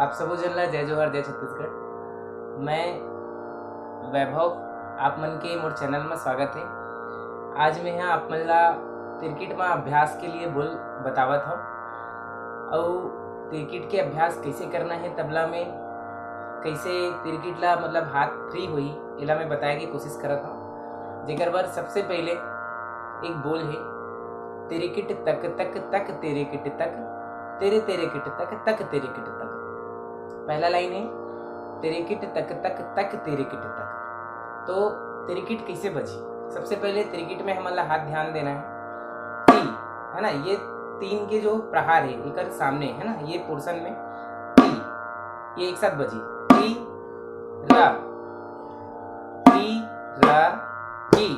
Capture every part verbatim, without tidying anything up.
आप सबो झन ला जय जोहार, जय छत्तीसगढ़। मैं वैभव, आप मन के मोर चैनल में स्वागत है। आज मैं यहाँ आप मन ला तिरकिट में अभ्यास के लिए बोल बतावत हूँ। अउ तिरकिट के अभ्यास कैसे करना है तबला में, कैसे तिरकिट ला मतलब हाथ फ्री होई, एला मैं बताए के कोशिश करत हूँ। जेकर बर सबसे पहले एक बोल है, तिरकिट तक तक तक तिरकिट तक, तेरे तेरे किट तक तक तिरकिट तक। पहला लाइन है, तिरकिट तक तक तक तिरकिट तक। तो तिरकिट कैसे बजी? सबसे पहले तिरकिट में हमन ला हाथ ध्यान देना है। ती, है ना, ये तीन के जो प्रहार है, एकर सामने, है ना, ये पोर्शन में ती, ये एक साथ बजी, ती रा, ती रा, की,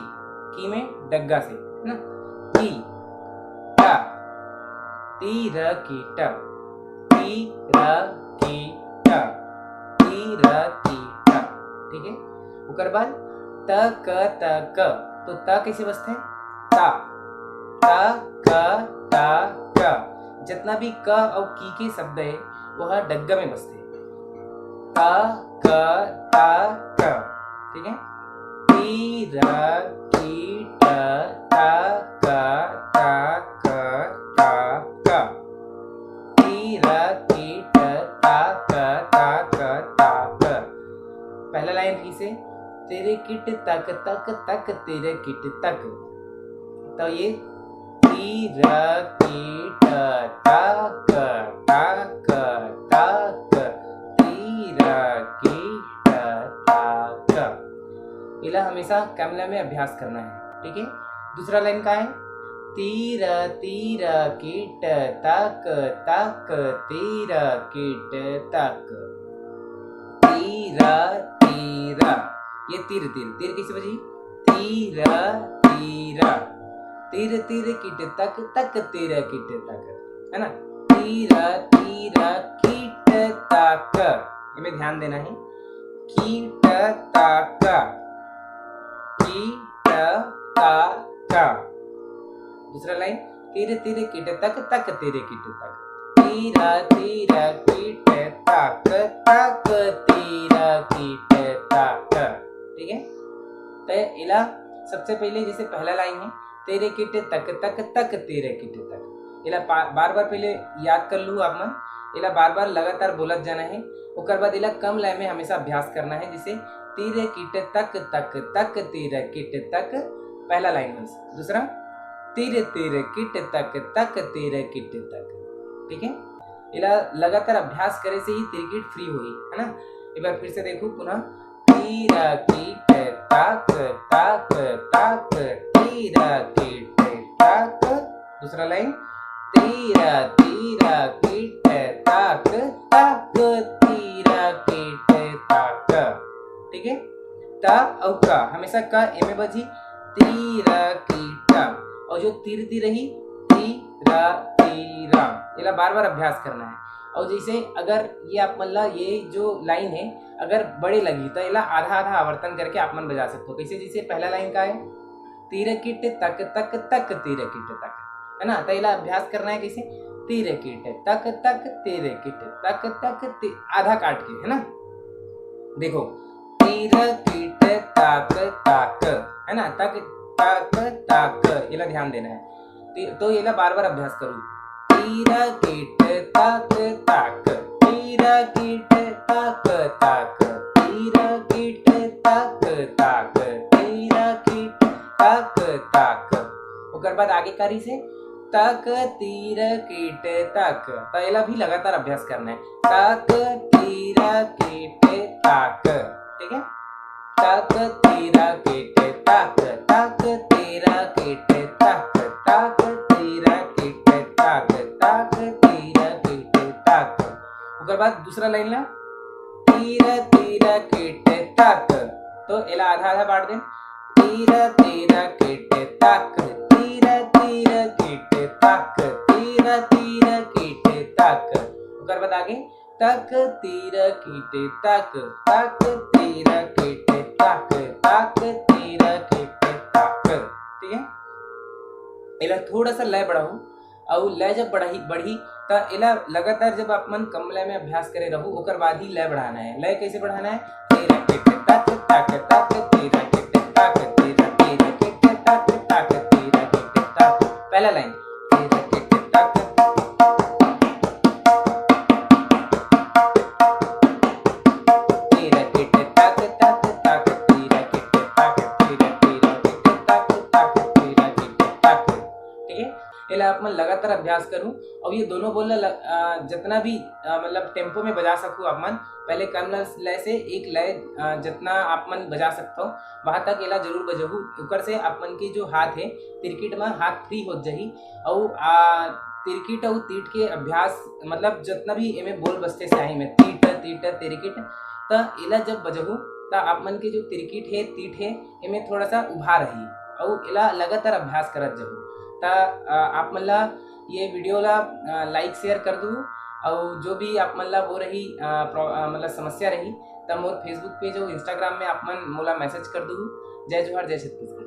की में डग्गा से, है ना, ती रा, ती र की ट, ती र की ट, ती र की ट। ठीक है, ओकर बाद त क त क। तो त कैसे बजथे? ता, ता क ता क। जितना भी क और की के शब्द है, वह डग्गा में बजथे। ता क ता क। ठीक है, ती र की ट ता क ता क ता क। ती र की ट ता क ता क ता क। पहला लाइन फिर से, तेरे किट तक तक तक तेरे किट तक। तो ये ती र की ट ता क ता क ता क, ती र की ट ता क। इला हमेशा कैमला में अभ्यास करना है। ठीक है, दूसरा लाइन का है, तीर तीर किट तक तक, तीर किट तक, तीर तीर। ये तीर तीर, तीर कैसे बजी? तीर तीर, तीर तीर किट तक तक, तीर किट तक, है ना? तीर तीर किट तक, इमे ध्यान देना है। किट तक, किट तक। दूसरा लाइन, तीर तीर किट तक तक, तीर किट तक, तीर तीर किट तक तक, तीर किट तक। ठीक है, तो इला सबसे पहले जैसे पहला लाइन है, तेरे किट तक तक तक, तेरे किट तक। इला पा-, बार बार पहले याद कर लू आप मन, इला बार बार लगातार बोलत जाना है। ओकर बाद इला कम लय में हमेशा अभ्यास करना है, जैसे तीर किट तक तक तक, तीर किट तक, पहला लाइन में। दूसरा, तीर तीर किट तक तक, तीर किट तक। ठीक है, इला लगातार अभ्यास करे से ही तिरकिट फ्री होई, है ना? एक बार फिर से देखो पुनः, तीर किट तक तक तक, तीर किट तक। दूसरा लाइन, तीर तीर किट तक तक, तीर किट तक। ठीक है, त और क, हमेशा क एमे बजी, तीर किट। और जो तीर तीर रही, तीर तीर, इला बार बार अभ्यास करना है। और जैसे अगर ये आप मन ला ये जो लाइन है अगर बड़े लगी तो इला आधा आधा आवर्तन करके आप मन बजा सकते हो। कैसे? जैसे पहला लाइन का है, तीर किट तक तक तक, तीर किट तक, है ना? तो इला अभ्यास करना है कैसे? तीर किट तक तक, तीर किट तक तक, ती-, आधा काट के, है ना? देखो, तीर किट तक तक, है ना? तक तक तक, इला ध्यान देना है। ती-, तो इला बार बार अभ्यास करो। तीर किट तक तक, तीर किट तक तक, तीर किट तक तक, तीर किट तक तक। ओकर बाद आगे करी से, तक तीर किट तक। तो एला भी लगातार अभ्यास करना है, तक तीर किट तक। ठीक है, तक तीर किट तक, तक तीर किट तक, तक तीर किट तक, तक तीर किट तक। ओकर बाद दूसरा लाइन ला, तीर तीर किट तक। तो एला आधा आधा बांट देन, तीर तीर किट तक, तीर तीर किट तक, तीर तीर किट तक। ओकर बाद आगे, तक तीर किट तक, तक तीर किट तक, तक तीर किट तक। ठीक है, एला थोड़ा सा लय बढ़ाऊं। अउ लय जब बढ़ही बढ़ही, त एला लगातार जब आप मन कम लय में अभ्यास करे रहू, ओकर बाद ही लय बढ़ाना है। लय कैसे बढ़ाना है? तेरा किट तक तक तक, तेरा किट तक, तेरा तेरा किट तक तक, तेरा किट तक। पहला लाइन, तेरा किट तक, तेरा किट तक तक तक, तेरा किट तक, तेरा तेरा किट तक तक, तेरा किट तक। ठीक है, एला आप मन लगातार अभ्यास करू। और ये दोनों बोल ल-, अ, जितना भी, अ, मतलब टेम्पो में बजा सकू आप मन, पहले कम लय से एक लय, अ, जितना आप मन बजा सकते हो, वहाँ तक एला जरूर बजहू। ओकर से आप मन के जो हाथ है, तिरकिट में हाथ फ्री हो जाही। और आ, तिरकिट और तीट के अभ्यास, मतलब जितना भी एमे बोल बसथे स्याही में, तीट, तीट, तिरकिट, त एला जब बजहू, त आप मन के जो तिरकिट है, तीट है, एमे थोड़ा सा उभार रही। और एला लगातार अभ्यास करत जहू। त, आ, आप मन ला ये वीडियो ला, आ, लाइक शेयर कर दू। और जो भी आप मन ला वो रही, आ, प्रॉ-, आ, मतलब समस्या रही, त मोर Facebook पेज और Instagram में आप मन मोला मैसेज कर दू। जय जोहार, जय छत्तीसगढ़।